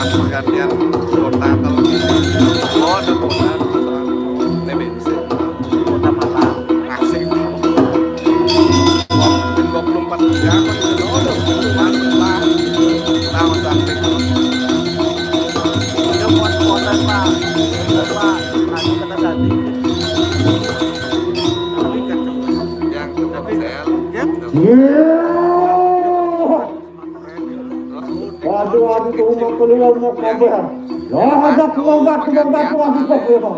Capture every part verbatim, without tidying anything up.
Gantian kota kalau gitu. Oh, ada kota. T B C. Kota Malang. Asik. Dua puluh empat jam. Oh, mantap, Pak. Tahu sampai. Itu buat kota, Pak. Pak, anu kata tadi. Yang Telkomsel. Yang Telkomsel. Waduh, aduh, tuh, mau keluar, mau keluar. Ya, ada keluar, keluar, keluar, keluar, keluar.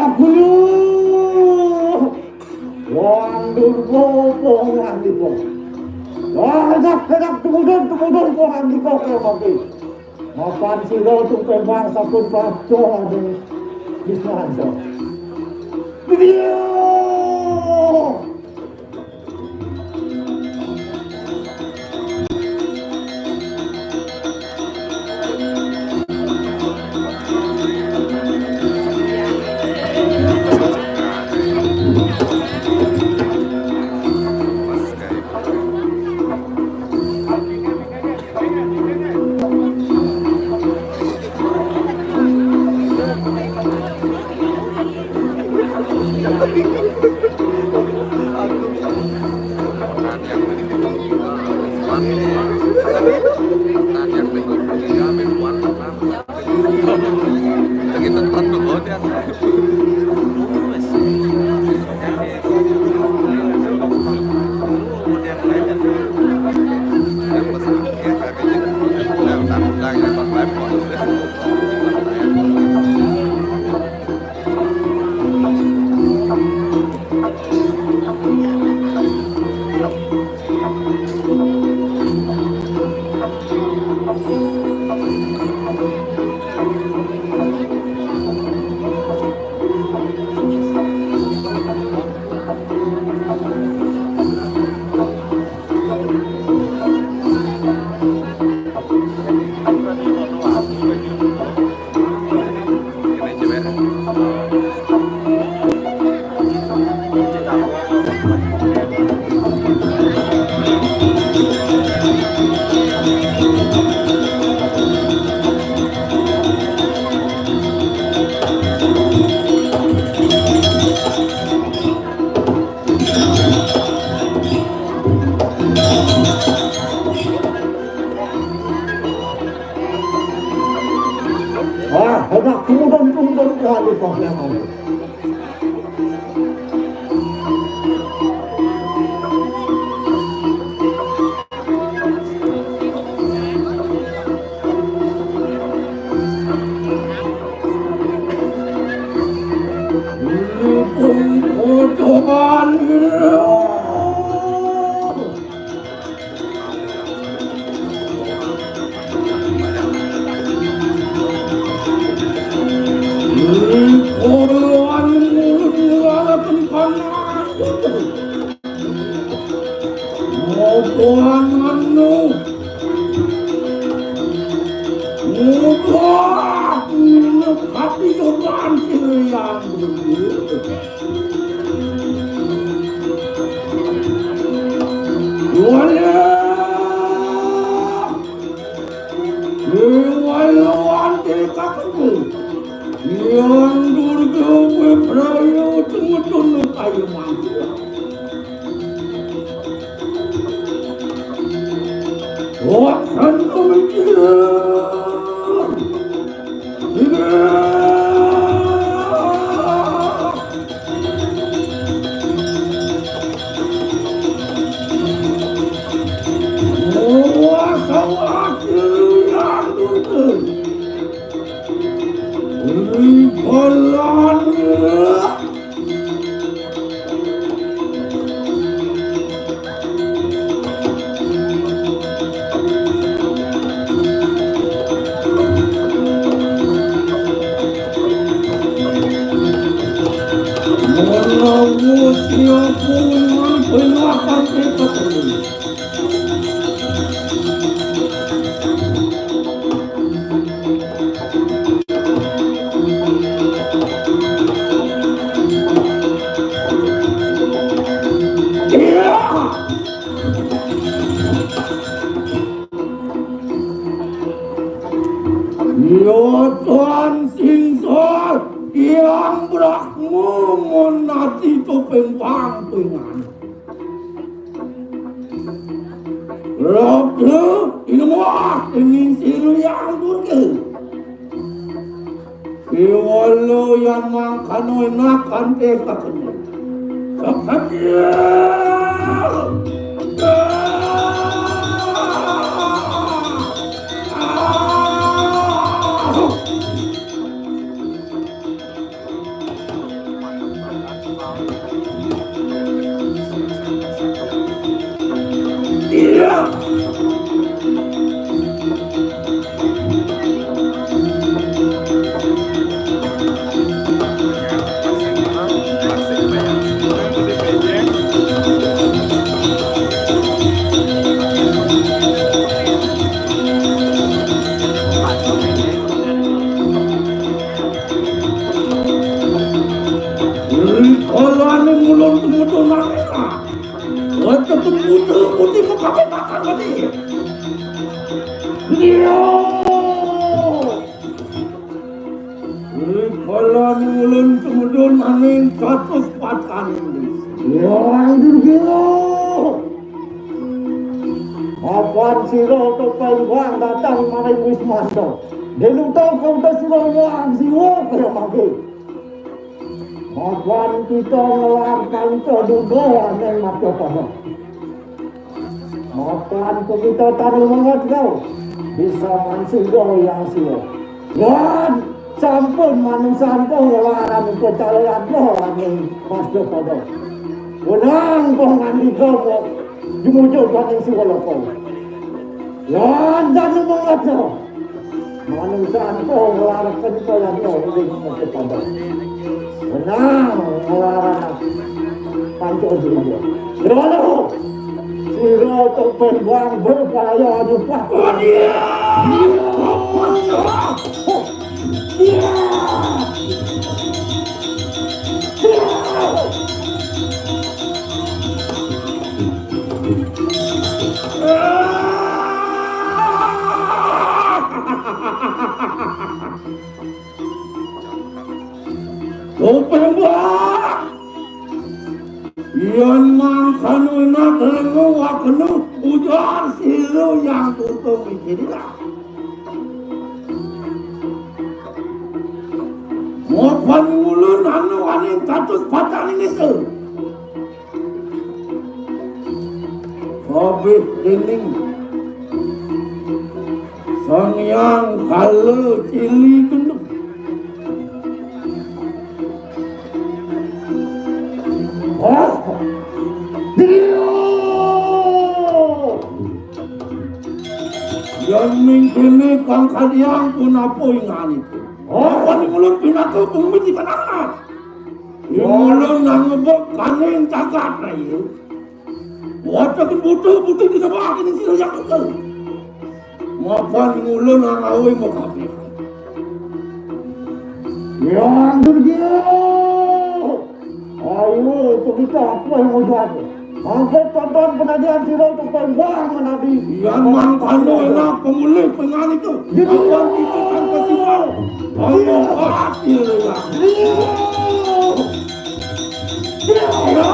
Aku Wong durbo pongan diko. Wah, enak, enak, tumudun, tumudun, pongan diko ke kopi. Mapan silo tuh ke bangsa pun pacol ada. Bisa ada. Video. Ah, enak, tumudun, tumudun, tumudun, tumudun. Ubah nginep hati cobaan sing liang. Wayah. Wayah ante kakengku. Hyang Durga wipraya tumutun kaya mangkila. Wah, santo mikir. Yoton sing sor, Hyang Brahma monati topeng pangpingan. Raga inuwah dening sira Hyang Durga. Kéwala yan mangkana enak kanthi kakenya. Sakadya. Rikalane mulung tumutun nangis. Wah, tetep buta putih mekabe bakal mati. Iya. Rikalane mulung tumutun nangis katus pataning. Wah, Durga. Apan sira topeng wang datang maring Wismanta. Denuta kauta sira wang siwa kaya mangke. Mapan kita ngelar kanca Durga aning Madyapada. Mapan kita tanu mangat kau bisa mansiga yang siwa. Lan sampun manungsan kau ngelaran upacara yadnya aning Madyapada. Wenang kau ngandika mau jumujuk aning siwa loko. Lan tanu mangat kau. Manungsan kau ngelarang kaya ning Madyapada. Menang ngelarang panca indriya. Lalu sira topeng wang berbahaya nyupah. Topeng Bak! Yen mangkana enak lenga wakena ujar sira yang tutu mikirika. Mapan ngulun anu aning katus pataning isa. Kabeh dening Sang Hyang Kala Cili Gendeng. Hah? Dia! Yen mingkene Kang Kadiang punapa ingane? Oh, wani ngulun pinaka pemiti kenangan. Ngulun nang ngebok kaning jagat raya. Wadah butuh-butuh di sebelah ini sira yang betul. Mapan ngulun nang awé makabéh. Yang Durga. Ayo, itu kita apa yang mau jadi? Mangké tonton penagihan sira untuk pembang menadi. Yan mangkana enak pemulih pengan itu. Jadi, lawan itu kan ketimbang. Ayo, hasil ya. Iya. Iya.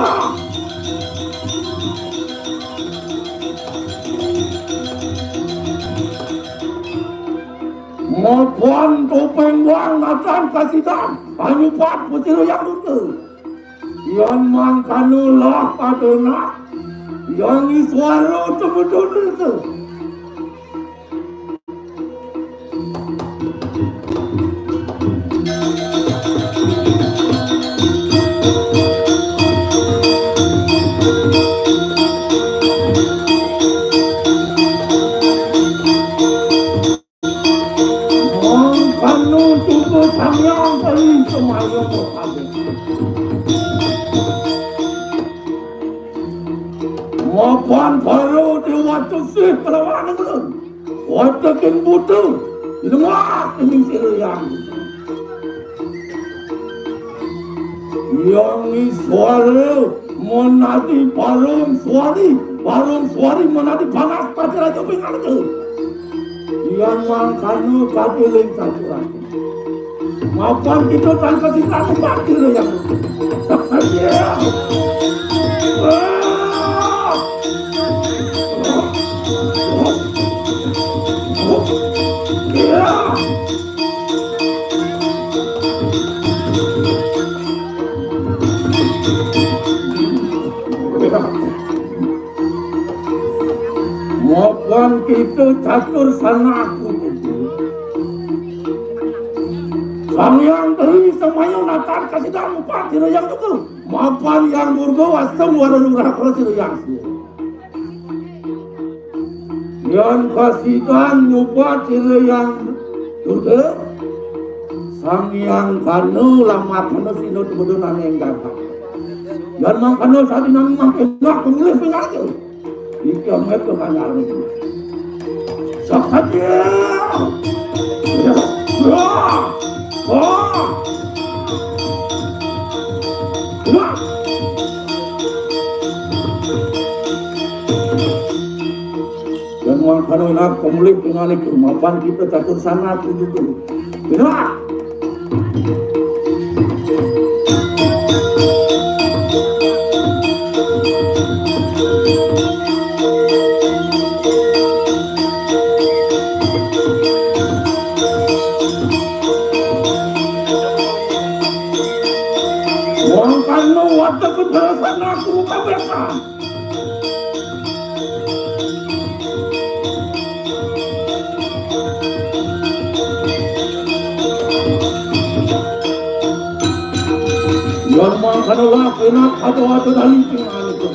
Mapan topéng wang natan kasidan, anyupat putira yang duta. Yan mangkana lah padunak, yang iswara temedun itu. Mangkana tubuh samyang kali semaya berkabung. Mapan para déwa tesih kelawan ulun. Wateking buta, lengah ning sira yang. Yang iswara menadi parung suari, parung suari menadi panas pada raja pingan itu. Yang mangkana kadiling sacuran. Mapan kita tanpa sisa mati lo yang. Mapan kita catur sana aku. Sang Hyang Tri Semaya natar kasidan mupat dina yang tuku. Mapan Hyang Durga wasem wara lurah kala sira yang suwa. Yan kasidan nyupat sira yang Durga, Sang Hyang Kanu lamat hana sinu tumudun ane ing gagah. Yan mangkana sadinang mangkena pemilih pinanggil. Iki amet kemanyari. Sakit ya. Ya. Wah. Wah. Wah. Yan mangkana nak pemulih dengan iku mapan kita catur sana tujuh puluh. Ina. Wong kanu wadah kedasan aku kabeh. Yan mangkana lah enak atau atau dali tinggal itu.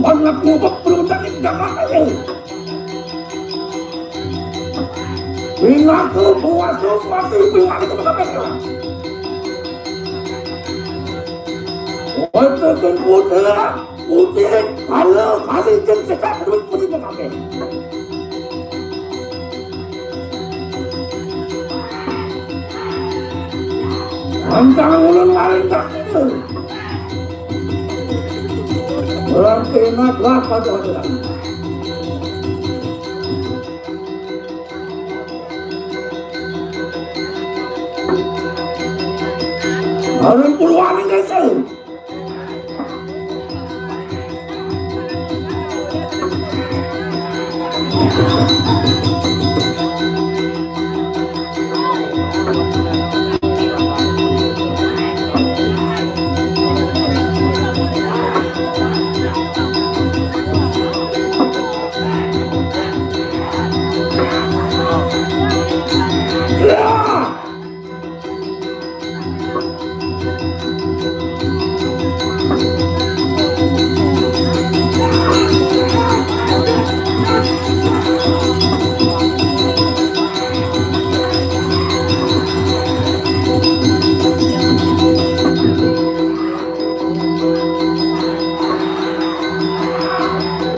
Apa nak ngubek perundangan dalam air? Pingaku puasu masih pingaku kabeh. Wonten putih, putih, kala, kali, jeung cekak, duit putih kabeh. Pantang ulun laring tak kidul. Urang kena kelapa tu adalah. Harun Purwani desa.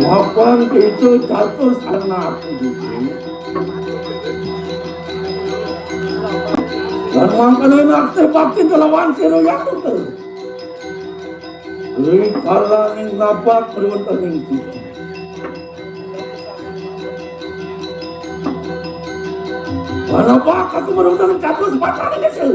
Mapan itu jatuh sana aku dulu. Dan mangkana naksih bakti kelawan sira yang betul. Rikala ning napak perwentaning siji. Manapa aku merundang kados patane kecil?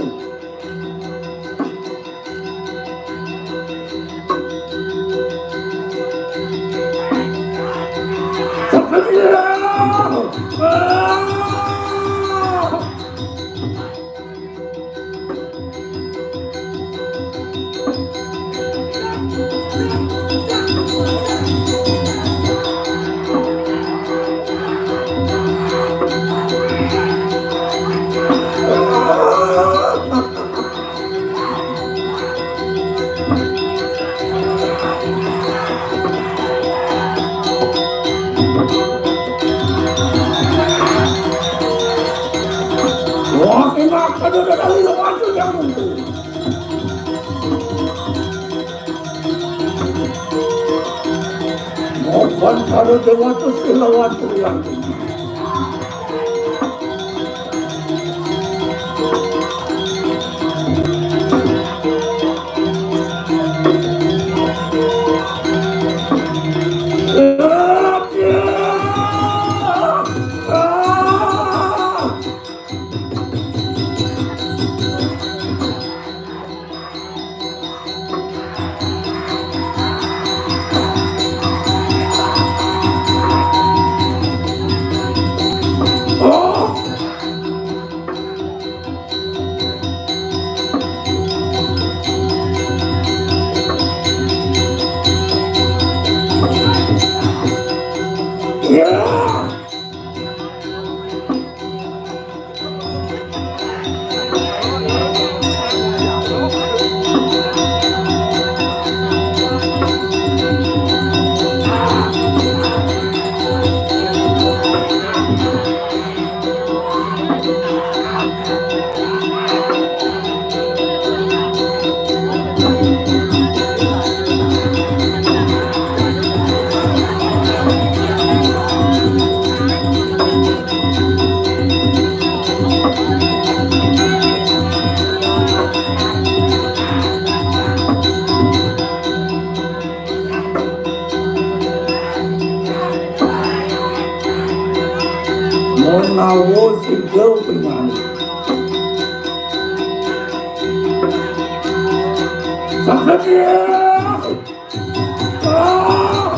Wah, enak aja udah kali lo maju yang nunggu. Mapan para dewata selawan yang nunggu. Ngawo sing penyanyi. Sakit ya. Ah.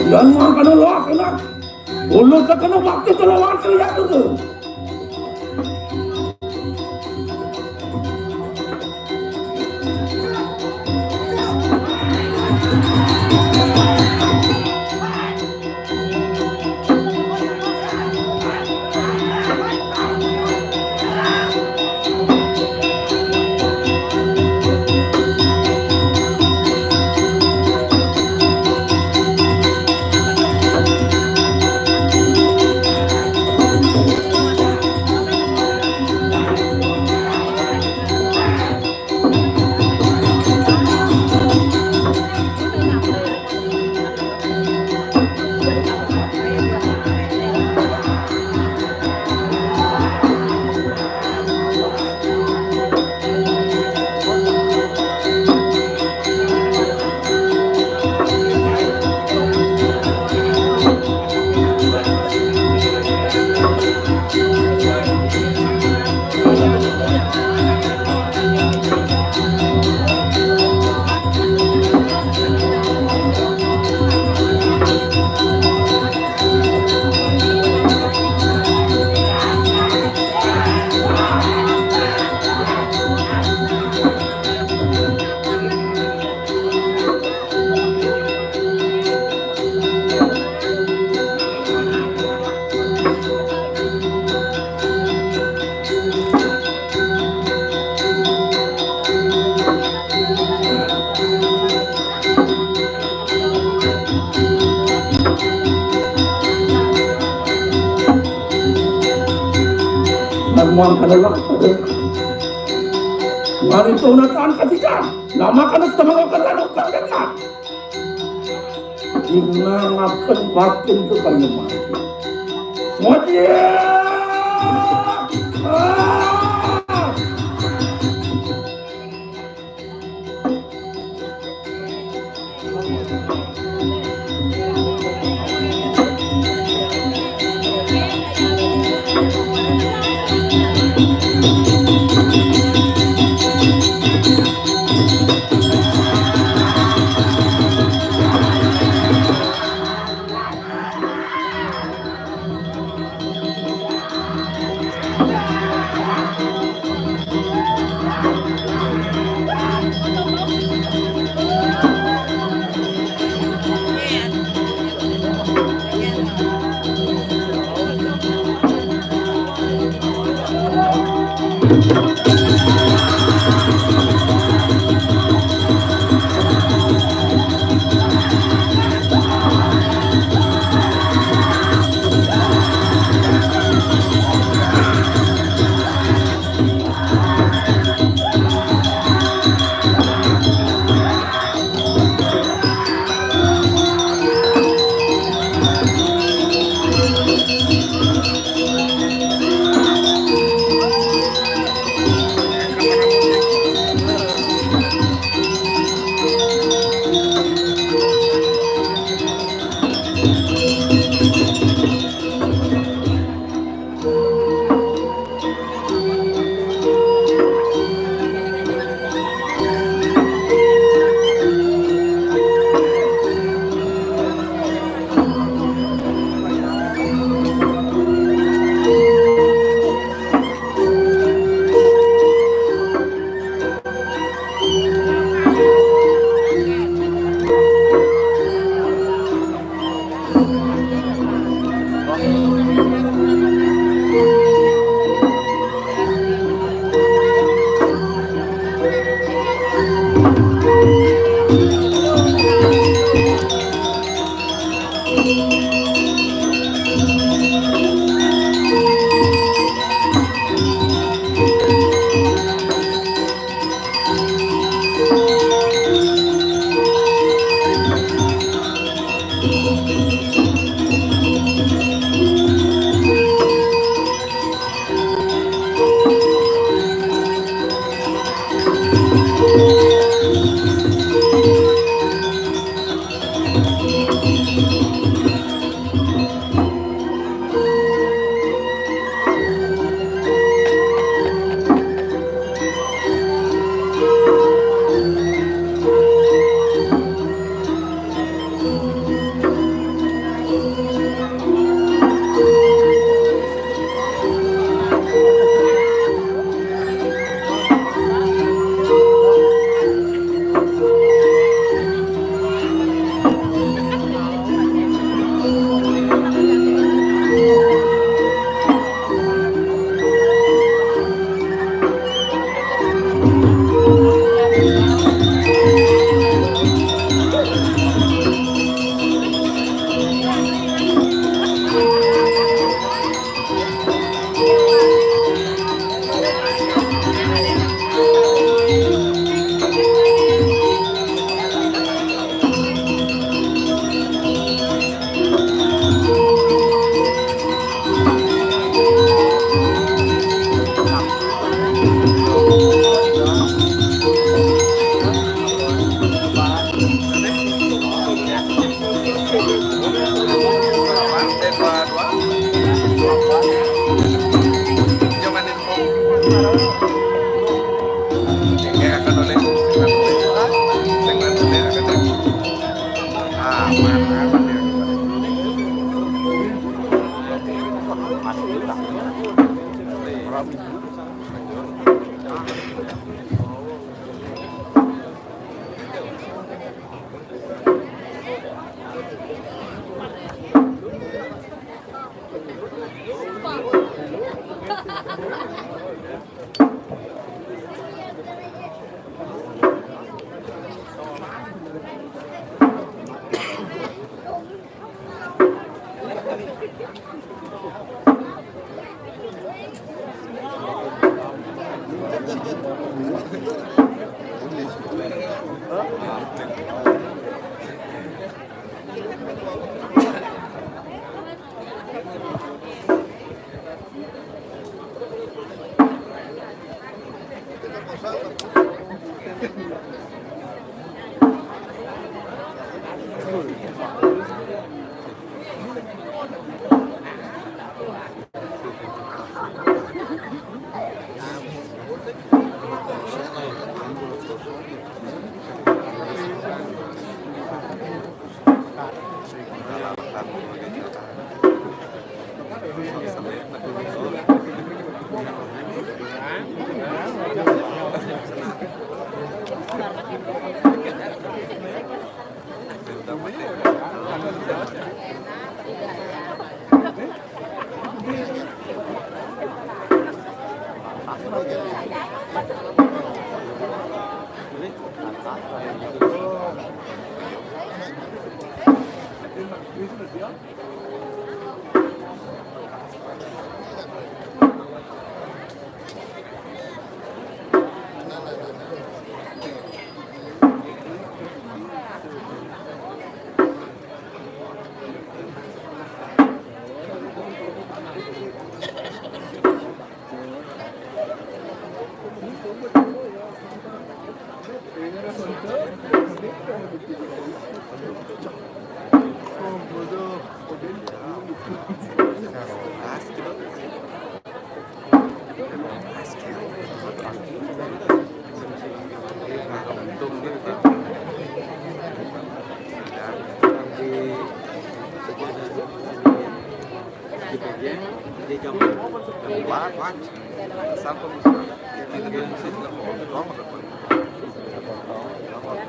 Yan mangkana loak anak. Ulo sakana bakti kalawan kaliat itu. Namuan kadalah pada. Mari tunatan ketiga. Nama kana temangokan lalu ketiga. Inangaken batin kepayeman. Wajah. Ah.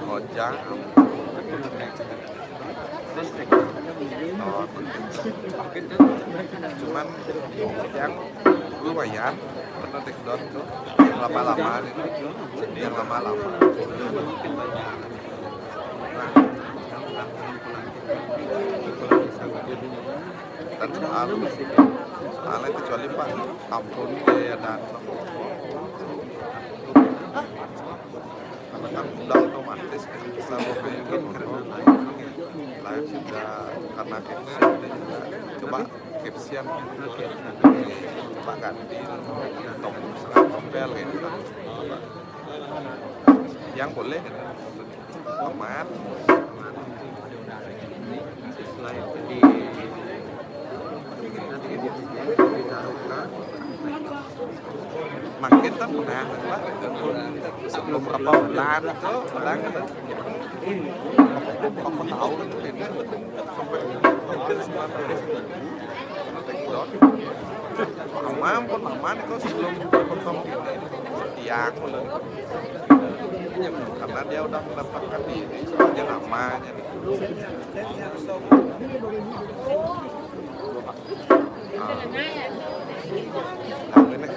Ojang, Oh, cuman yang lumayan pernah take down tuh lama-lama nih, yang lama-lama. Nah, dan soal soalnya kecuali Pak ampun dia ya dan karena kan udah otomatis kan bisa mau kayak gitu. Lah sudah karena caption dia juga coba caption, coba ganti tom setengah tompel gitu kan. Yang boleh gitu. Aman. Selain di makin kan pernah, Pak, sebelum berapa bulan itu orang itu berapa tahun itu beda sampai hampir sembilan belas. Take down. Lama pun lama nih kok sebelum potong ini. Setia aku lah. Karena dia udah mendaftarkan diri sebagai namanya. Nah, ini